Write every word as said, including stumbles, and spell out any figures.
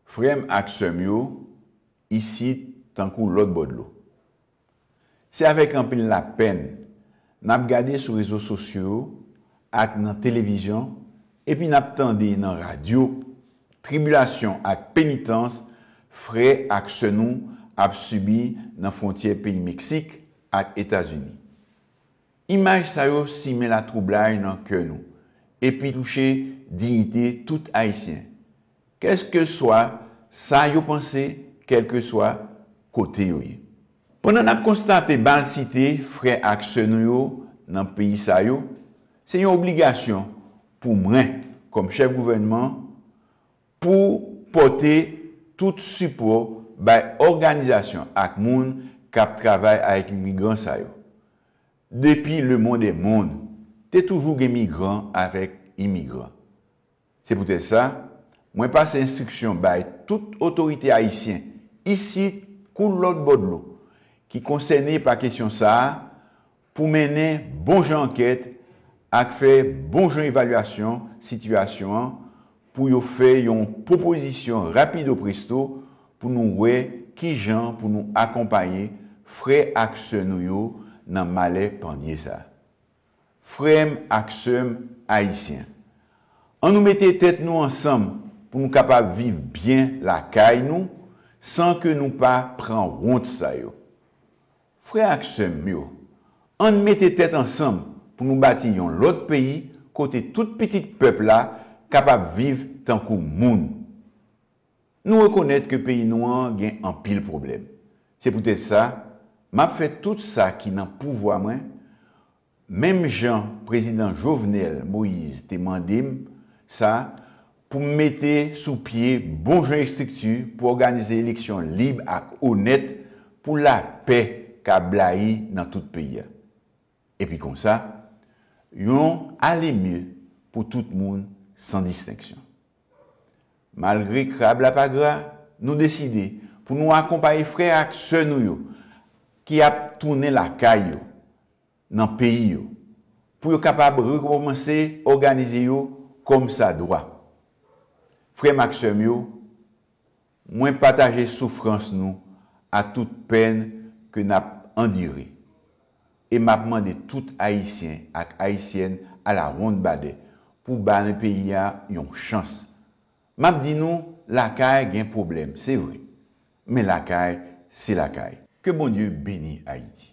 Frè m ak sè m yo, isit tankou lòt bò dlo. Se avèk anpil lapèn n ap gade sou rezo sosyo yo ak nan televizyon, epi n ap tande nan radyo tribilasyon ak penitans frè ak sè nou ap sibi nan fwontyè peyi Meksik ak Etazini. Imaj sa yo simen latwoublay nan kè nou epi touche diyite tout Ayisyen, kèlkeswa sa yo panse, kèlkeswa kote yo ye. Pandan n ap konstate malsite frè ak sè nou yo nan peyi sa yo, se yon obligasyon pou mwen, kòm chèf gouvènman, pou pòte tout sipò bay òganizasyon ak moun k ap travay avèk imigran sa yo. Depi lemonn è monn, te toujou gen migran avèk imigran. Se poutèt sa, mwen pase enstriksyon bay tout otorite ayisyen, isit kou lòt bò dlo, ki konsène pa kesyon sa a, pou mennen bon jan ankèt ak fè bon jan evalyasyon sitiyasyon an, pou yo fè yon pwopozisyon rapido presto pou nou wè kijan pou nou akonpaye frè ak sè nou yo nan malè pandye sa a. Frè m ak sè m ayisyen, ann nou mete tèt nou ansanm pou nou kapab viv byen lakay nou san ke nou pa pran wont sa yo. Frè ak sè m yo, ann mete tèt ansanm pou nou bati yon lòt peyi kote tout pitit pèp la kapab viv tankou moun. Nou rekonèt ke peyi nou an gen anpil pwoblèm. Se poutèt sa, m ap fè tout sa ki nan pouvwa mwen, menm jan Prezidan Jovenel Moïse te mande m sa, pou m mete sou pye bon jan estrikti pou òganize eleksyon lib ak onèt pou lapè ka blayi nan tout peyi a. Epi konsa, yon alemye pou tout moun san distenksyon. Malgre krab la pa gra, nou deside pou nou akonpaye frè ak sè nou yo ki ap tounen lakay yo, nan peyi yo, pou yo kapab rekòmanse òganize yo kòmsadwa. Frè m ak sè m yo, mwen pataje soufrans nou ak tout pèn ke n ap andire. E m ap mande tout Ayisyen ak Ayisyèn alawonnbadè pou ba peyi a yon chans. M ap di nou, lakay gen pwoblèm, se vre. Men lakay, se lakay. Ke Bondye beni Ayiti.